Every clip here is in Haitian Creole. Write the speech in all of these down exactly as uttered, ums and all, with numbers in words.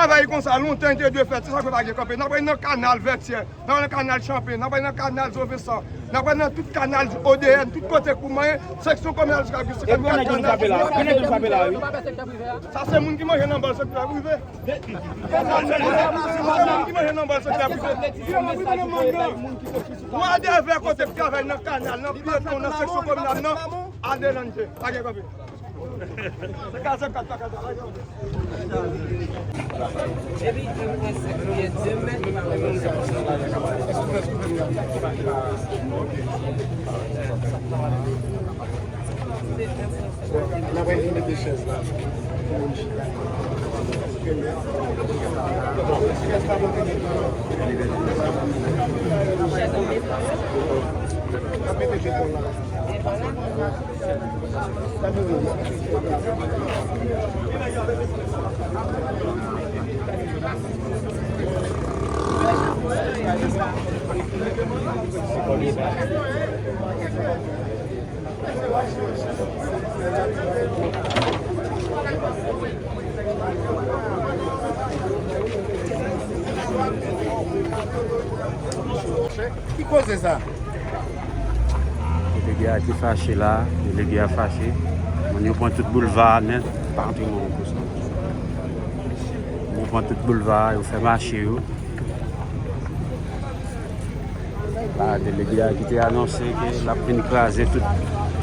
Travay konsa lontan te dwe fèt, se sa k fè pa gen kanpe. N ap nan kanal Vètyè, n ap nan kanal Chanpé, n ap nan kanal Zovensan, n ap nan tout kanal O D N, tout kote pou manyen, seksyon kominal jiska Kristi. E pou nèg yo frape la, pou nèg yo frape la, wi. Sa se moun ki manje nan bòl sektè prive. Sa se moun ki manje nan bòl sektè prive. Mwen adevè kote k travay nan kanal, nan pyeton, nan seksyon kominal, nan adelante. Pa gen kanpe. Se kaze kat pa kaze. Depi de pwen senk pye, de mèt pa menm. N ap mete chèz la pou moun chita. N ap mete jeton la. Ki koze sa? Delege a ki fache la, delege a fache. Moun yo pran tout boulva a nèt, pa antre nan wout konsa. Moun yo pran tout boulva a, yo fè mache yo. La, delege a ki te anonse ke l ap vin kraze tout,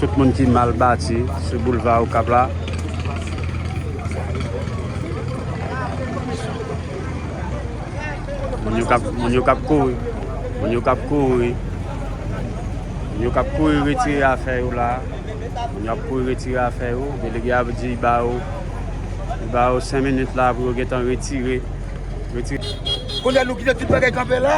tout moun ki mal bati sou boulva Okap la. Moun yo k ap, moun yo k ap kouri. Moun yo k ap kouri. Moun yo k ap kouri retire afè yo la. Moun yo ap kouri retire afè yo. Delege a di ba yo, li ba yo senk minit la pou yo gentan retire. Retire. Kounye a nou kite tout bagay kanpe la.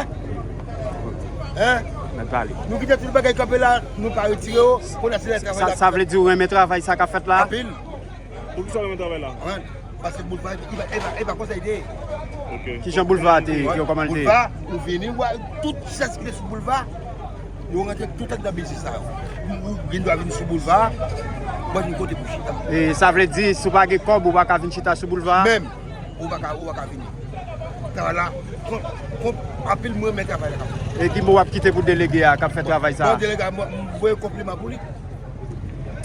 Hein? Mèt pale. Nou kite tout bagay kanpe la, nou pa retire yo. Kounye a se lè travay la. Sa vle di ou renmen travay sa k ap fèt la? Anpil. Poukisa w renmen travay la? Wi, paske boulva, e pa, e pa, e pa konsa l te ye. Ok. Kijan boulva a te ye? Kòman l te ye? Boulva, ou vini, ou wè tout chèz ki te sou boulva, yo rantre tout andan biznis la. Ou, ou gen dwa vin sou boulva, mwen vin kote pou chita. E sa vle di, si w pa gen kòb, ou pa ka vin chita sou boulva? Menm, ou pa ka, ou pa ka vini. Travay la, kont, kont, anpil mwen renmen travay la. E ki mo w ap kite pou delege a k ap fè travay sa a? Bon, delege a, mwen, mwen voye konpliman pou li.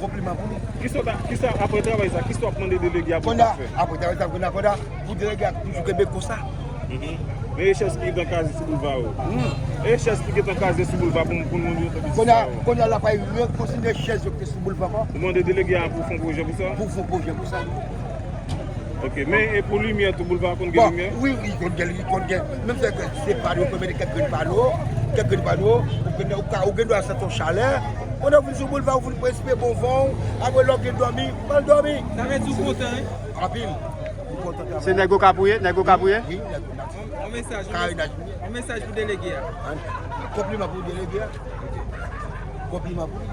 Konpliman pou li. Kisa w ta, kisa, apre travay sa, kisa w ap mande delege a pou l fè? Kounye a, apre travay sa, kounye a, kounye a, pou delege a toujou kenbe konsa. Mhm. Men e chèz ki gentan kraze sou boulva yo. Hmm. E chèz ki gentan kraze sou boulva pou, pou moun yo te di sa yo. Kounye a, kounye a, l ap al rekonsinye chèz yo ki te sou boulva ankò. Ou mande delege a pou fè yon pwojè pou sa? Pou fè yon pwojè pou sa, wi. Ok, men e pou limyè tou, boulva a konn gen limyè? Bon, wi, wi, konn gen, konn gen. Menm si se pano, yo mete kèk grenn pano, kèk grenn pano, ou gen, ou ka, ou gen dwa santi yon chalè. Pandan w vin sou boulva, ou vin respire bon van w, apre lè w gen dòmi, ou pral dòmi. Sa vle di w kontan, wi? Anpil. Ou kontan travay. Se nèg Okap ou ye? Nèg Okap ou ye? Wi, nèg Okap. Yon mesaj, yon mesaj pou delege a. Konpliman pou delege a. Konpliman pou li.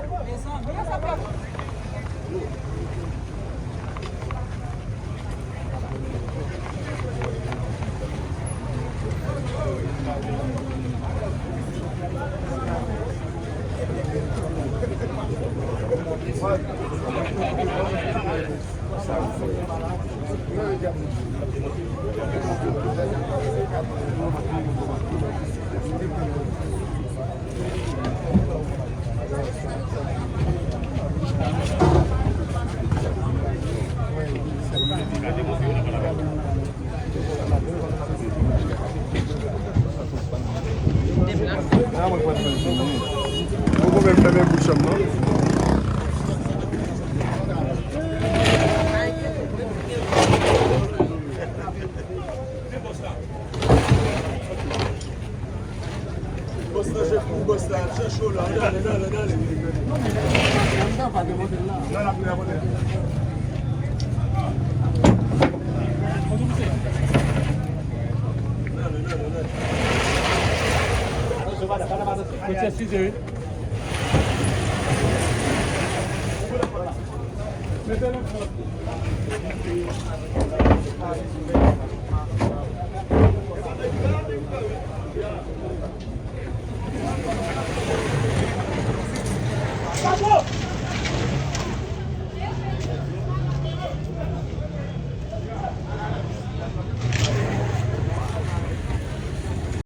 Bòs la, chèf pou bòs la, chèf cho la, ale, ale, ale. Non, n ap vin avè l. Mete size, wi. Mete l.